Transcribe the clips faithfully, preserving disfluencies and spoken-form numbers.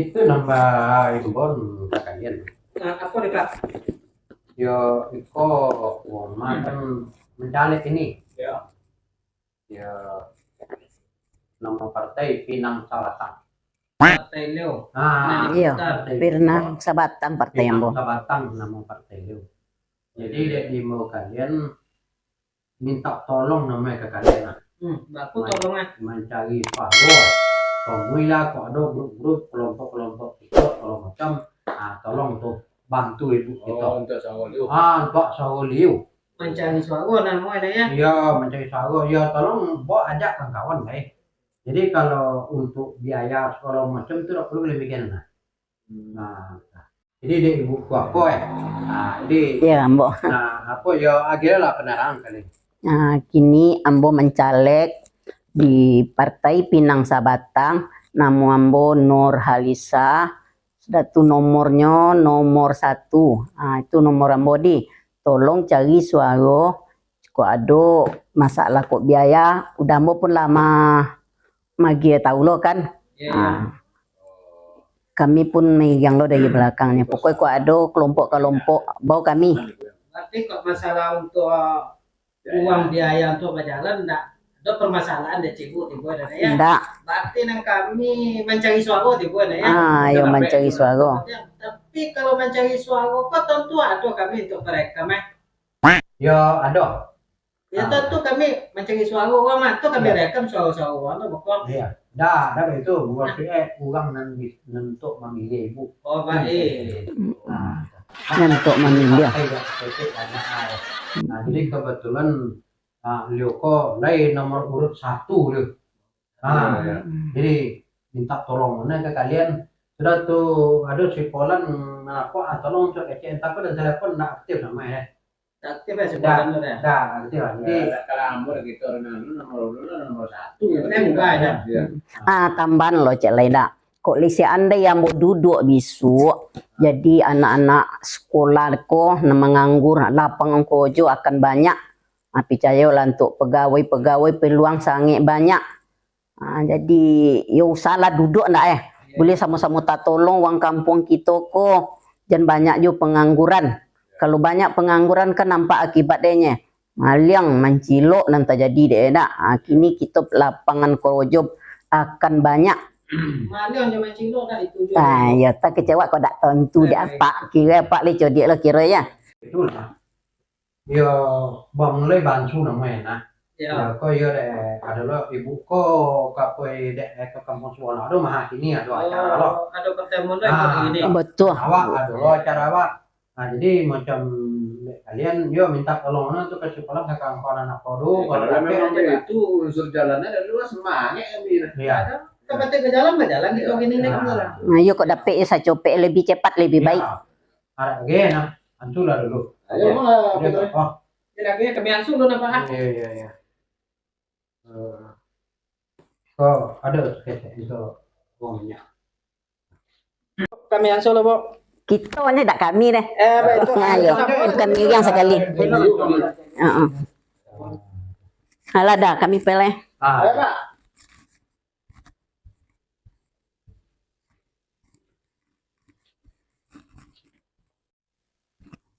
Itu nambah imbon kakalian. Nah, apa dia, Kak? Yo, iko uang makan mencalek ini. Ya. Ya, nama partai Pinang Sabatang. Partai Leo. Ah, Nah, iyo, partai Pinang Sabatang partai Pinang ambo. Sabatang nama partai Leo. Jadi, dek diimbau kalian minta tolong namanya ke kalian lah. Hmm, baku Man- tolong ah. Mancari suaro. Tomuilah kok ada grup-grup, kelompok-kelompok TikTok, kalau macam, ah, tolong tu bantu ibu kita. Oh, untuk suaro Leo. Ah, untuk suaro Leo. Mancari suaro namo ada ya? Iya, mancari suaro. Ya, tolong bawa ajak kawan-kawan lah eh. Jadi kalau untuk biaya segala macam tu tak perlu lebih lah. Hmm. Nah, jadi dek ibu ku apa eh? Nah, jadi Ya, ambo. Nah, apa ya agilah penerang kali. Nah, kini ambo mancalek di Partai Pinang Sabatang, namo ambo Nur Halisa, sudah tu nomornyo nomor satu. Ah, itu nomor ambo di. Tolong cari suaro, kok ado masalah kok biaya, udah ambo pun lah ma-, magia tahu lo kan. Ya, ya. Ah. Kami pun megang lo dari belakangnyo. Pokoknya kok ado kelompok-kelompok, bau kami. Berarti kok masalah untuk uang biaya untuk berjalan, ndak ada permasalahan dek Cikgu tibo dah ya? Ndak. Berarti nang kami mancari suaro tibo dah ya? Ah, yo mancari suaro. Tapi kalau mancari suaro kok tentu ada kami untuk mereka mah. Yo, ada. Ya, tentu kami mancari suaro urang mah, tu kami rekam suaro-suaro urang tu, bokong. Iya. Dah, dah itu, buat eh, urang nan di, nan untuk mamilih ibu. Oh, baik. Nah, Nan untuk mamilih. Partai dah, partai banyak ah. Nah, jadi kebetulan ah, Leo ko lai nomor urut satu tu. Ah, jadi minta tolong nah ke kalian. Sudah tu ada si Polan melakukan ah, tolong cek kecek entah apa dan telepon ndak aktif sama ya. Aktif ya si Polan tu dah. Dah, aktif lah. Jadi kalau ambo gitu orang nomor nomor satu. Ini bukan aja. Ah, tambahan lo cek lai dak. Kok lisiak andai ambo duduk bisuak, jadi anak-anak sekolah ko nan manganggur, lapangan korojo akan banyak. Ah, picayolah, untuk pegawai-pegawai peluang sangaik banyak. Ah, jadi, yo usahlah duduk ndak eh. Buliah samo-samo tatolong urang kampuang kito ko, jan banyak jo pangangguran. Kalau banyak pangangguran kan nampak akibatnyo. Maliang mancilok nan tajadi dek eh dak. Ah, kini kito lapangan korojo akan banyak. Maliang jo mancilok dak itu jo. Ah, yo, takecewak kok dak tantu dek apak. Kiro apak le codiak lo kiro ya. Itulah. Yo, bamulai bansu namonyo nah. Ya. Yo, ko yo dek, ado lo ibu ko ka poi dek ka kampuang suwon ado mah kini ado acara lo. Oh, ado pertemuan lo Ah, ini. Betul. Awak ado lo acara awak. Nah, jadi macam dek kalian yo minta tolong nah tu ka sikolah ka kawan-kawan anak ko tu. Kalau memang itu unsur jalannya dari luar semangat kami. Iya. Tempat ke jalan berjalan di kau ini nih. Nah, yo kok dapek yo sacopek lebih cepat lebih baik. Arek ge nah, antulah dulu. Ayo, Bang, lah, Putra. Oh. Kira-kira kami ansu dulu, nampak, ah. Iya, iya, iya. Eh, oh, ada tu ketek itu uangnya. Kami ansu lo, Bok. Kita ni dak kami deh. Eh, apa itu? Nah, yo, bukan miriang sekali. Heeh. Alah dah, kami peleh. Ah. Ayo, Pak.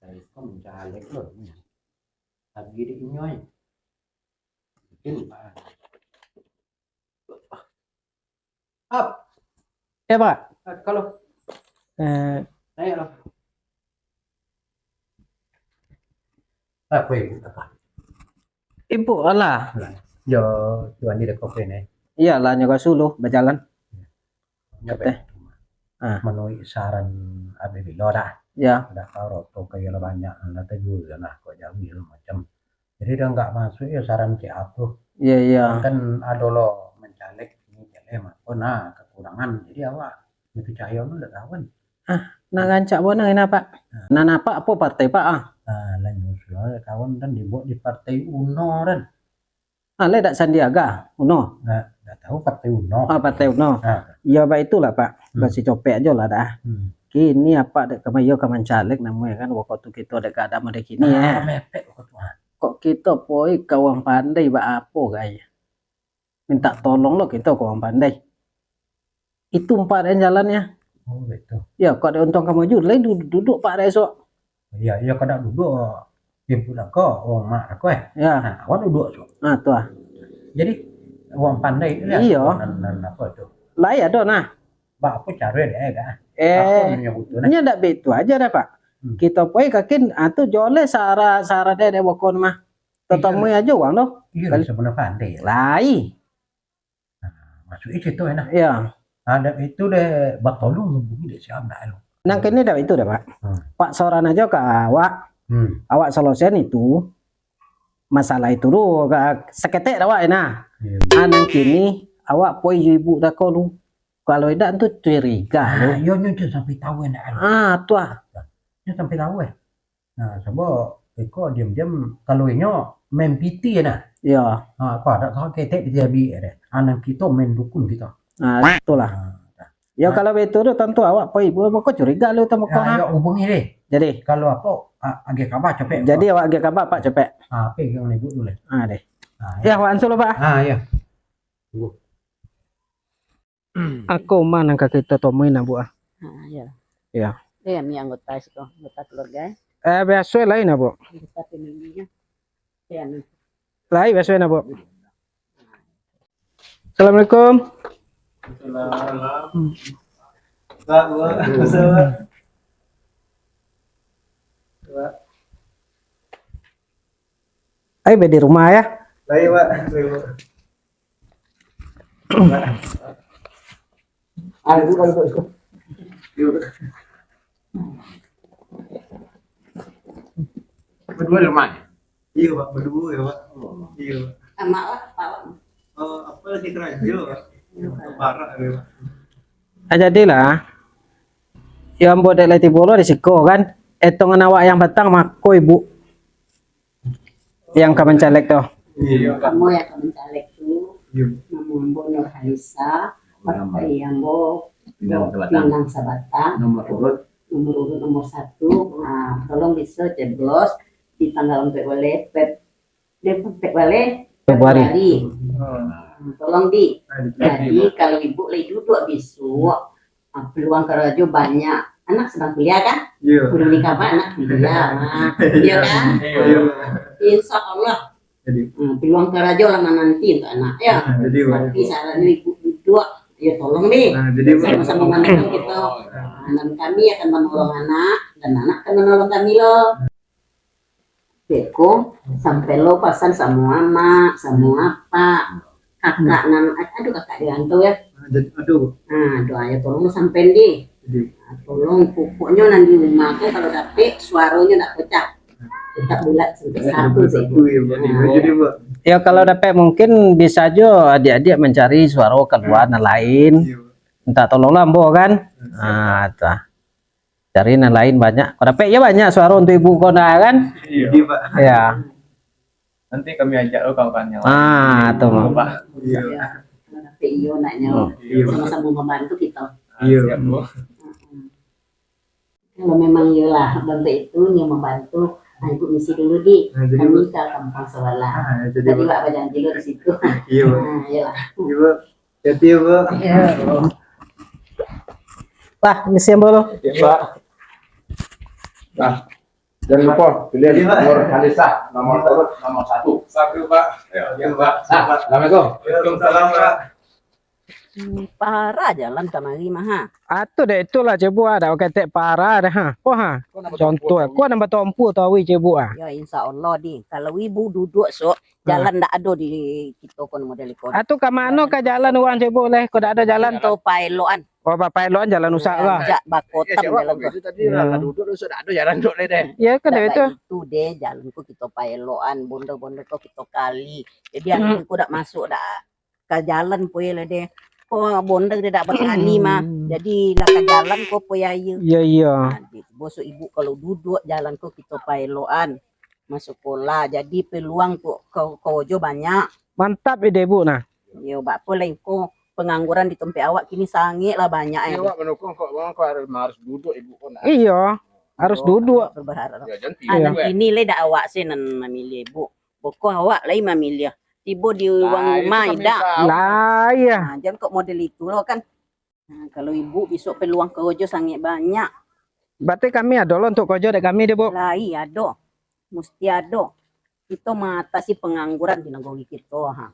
Saya pun mencalek loh. Lagi di inyoy. Mungkin, Pak. Up. Ya, Pak. Ah, kalau. Eh. Naik lah. Apa ibu apa? Ibu alah. Lah, yo, tuan di dekat sini. Iyalah, nyo ka suluh bajalan. Nyo Teh. Ah. Menuhi saran Abi Bilo dah. Ya. Dah kau roto kayo lah banyak, lah tajul lah kok jauh lah macam. Jadi dah enggak masuk ya saran cek aku. Iya, iya. Kan ado lo mencalek ini cek eh mako nah kekurangan. Jadi awak ni percaya lo ndak tahu kan. Ah, nak rancak bona ini, Pak. Nah. Nah, napa apa partai, Pak? Ah. Nah, lah nyusul kawan dan dibuat di partai Uno kan. Ah, lai dak Sandiaga, Uno. Nah, dak tahu partai Uno. Ah, partai Uno. Nah. Ya, baik itulah, Pak. Hmm. Basi copek aja lah dah. Hmm. Kini apa dek kama yo ka mancalek namonyo kan, waktu kito dek ada model kini, nah, eh. Mepet waktu tu, ah. Kok kito poi ka urang pandai ba apo, gai? Minta tolong lo kito ka urang pandai. Itu empat yang jalannya. Oh, betul. Ya, kok ada untung kamu juga, lain du-, duduk Pak Resok. Iya, iya, kada duduk. Timpuk dah ko, oh, mak dah ko, eh. Ya. Nah, awak duduk tu. Ah, tu ah. Jadi, awak pandai tu, ya. Iya. Nan, nan apa tu? Lai ado nah. Ba apa cara dia, eh, dah? Eh, apa menyebut tu, nah? Nya dak begitu aja dah, Pak. Hmm. Kita poi kakin, ah, tu joleh sara-sara deh, deh bokon mah. Iya. Tetemui aja uang tu. Iya, kali sebenarnya pandai. Lai. Nah, masuk itu tu, enak. Iya. Ada itu deh, batolong hubungi dek siapa dah lu. Nang kini dah itu dah, Pak. Hmm. Pak soran aja ka awak. Hmm. Awak selesaian itu masalah itu dulu, ka-, seketek dah, Pak, nah. Iya. Ah, nang kini awak poi ibu dah ko lu. Kalau idak tu curiga lu. Ah, yo, nyo tu sampai tahu enak. Ah, tu ah. Nyo sampai tahu, eh. Nah, sabab iko diam-diam, kalau inyo main piti nah. Iya. Ha, kau ada kau ketek di tiabi deh. Anak kita main dukun kita. Nah, itulah. Ha, dah. Ya, nah. Kalau begitu tu tentu awak poi ibu, kok curiga lu tu muka, ya, ha? Ya, hubungi deh. Jadi. Kalau apa, a-, agih kabar capek. Jadi awak agih kabar, Pak, capek. Ha, apa yang ibu dulu? Ha, deh. Ha, ya, ya. Awak ansur, Pak. Ha, ya. Tunggu. Ako umah nan ka kito tomui nah, Bu, ah. Ha, ya. Ya. Eh, kami anggota siko, anggota keluarga, eh. Eh, biaso lain, Bu. Anggota family-nya. Ya, nah. Lain biaso nah, Bu. Assalamualaikum. Waalaikumsalam. Pak, Bu. Pak. Ai, be di rumah, ya? Baik, Pak. Baik, Pak. Ah, itu kan, itu. Berdua di rumah? Iya, Pak, berdua ya, Pak. Iya, Pak. Sama lah, Pak. Oh, apa lagi kerja, Pak? Barak ya, Pak. Ah, jadilah. Ya, ambo dek lai tibo lo di siko kan. Etongan awak yang batang mako ibu. Yang ka mancalek tu. Iya. Kamu yang ka mancalek tu, iya. Nama ambo Nurhalisa, partai ambo Pinang Sabatang. Pinang Sabatang. Nomor urut. Nomor urut nomor satu. Ah, tolong bisa coblos di tanggal empat baleh, pet-, di empat baleh Februari. Februari. Hmm. Ah, tolong di. Ah, di. Jadi, kalau ibu lai duduak bisuak, ah, peluang karajo banyak. Anak sedang kuliah kan? Iya. Belum nikah, Pak, anak kuliah. Ah, iya kan? Iya. Insya Allah. Jadi. Hmm, peluang karajo lah mananti untuk anak, ya. Ah, jadi, Pak. Tapi sarannya ibu duduak, ya tolong deh. Ah, jadi, Pak. Sama-sama mananti kita. Ah, dan kami akan menolong anak, dan anak akan menolong kami loh. Beko, sampai lo pasan samo amak, samo apak, kakak nan, aduh, kakak di rantau ya. Ah, jadi, aduh. Nah, doa ya tolong sampai di. Jadi. Nah, tolong pokoknya nan di rumah tu kalau dapek suaranya ndak pecah. Tetap bulat sampai satu. Satu ya, Pak. Nah. Jadi, Pak. Ya, kalau dapek mungkin bisa jo adik-adik mencari suara keluar nan lain. Iya, Pak. Minta tolonglah ambo kan. Iya, siap. Ah, tah. Cari nan lain banyak. Kok dapek ya banyak suara untuk ibu kau nah kan? Iya. Iya, Pak. Ya. Nanti kami ajak lo kawan-kawannya. Ah, tu, Pak. Iya. Kalau dapek iyo naknyo. Hmm. Iya, Pak. Sama-sama membantu kita. Iya. Siap, Bu. Mm-mm. Kalau memang iyolah bentuk itu yang membantu, nah, ibu misi dulu di. Nah, jadi, kami Bu, ke kampung sebelah. Ah, jadi, tadi Bu, Pak berjanji lo di situ. Iya, Bu. Nah, iyalah. Iya, Bu. Hati-hati ya, Bu. Iya. Lah, misi ambo lo. Iya, Pak. Nah, jangan lupa pilih, iya, Pak, Nurhalisa, nomor urut nomor satu. Satu, Pak. Ya. Iya, Pak. Nah, Assalamualaikum. Waalaikumsalam, Pak. Hmm, parah jalan kamari mah, ha. Atu dek itulah cebok ah, dak ketek parah dah, ha. Oh, ha. Contoh, kau nambah tompu tau, wih, cebok ah. Ya, insya Allah di. Kalau ibu duduk sok, ha, jalan ndak ado di kito kon model iko. Atu ka mano ka jalan urang cebok leh, kok dak ado jalan? Kito paelokan. Oh, bapaelokan jalan rusak lah. Jak bakotang jalan tu. Itu tadi lah, duduk tu sok dak ado jalan tu leh deh. Ya, kan dak itu. Itu deh, jalan ko kito paelokan, bondar-bondar ko kito kali. Jadi, hmm, anu ko dak masuk dak ka jalan poi lah deh. Ko bondar deh dak bakali mah. Hmm. Jadi, lah ka jalan ko poi aia. Iya, iya. Nah, di, bosok ibu kalau duduk jalan ko kito paelokan. Masuk sekolah, jadi peluang tu ka, ka ojo banyak. Mantap ide ibu nah. Iyo, bak apo lai ko pengangguran di tampek awak kini sangaik lah banyak. Iyo, eh. Awak manukung kok, memang kok harus, harus duduk ibu ko nah. Iyo, harus duduk. Berharap. Ya, jangan tidur, eh. Anak kini lai dak awak se nan mamiliah ibu. Boko awak lai mamiliah. Tibo di urang rumah idak. Lah, iyo. Nah, jan kok model itu lo kan. Nah, kalau ibu besok peluang kerja sangat banyak. Berarti kami ado lo untuk kerja dek kami deh, Bu. Lai ado. Mesti ado. Kito mengatasi pengangguran di negeri kito. Ha.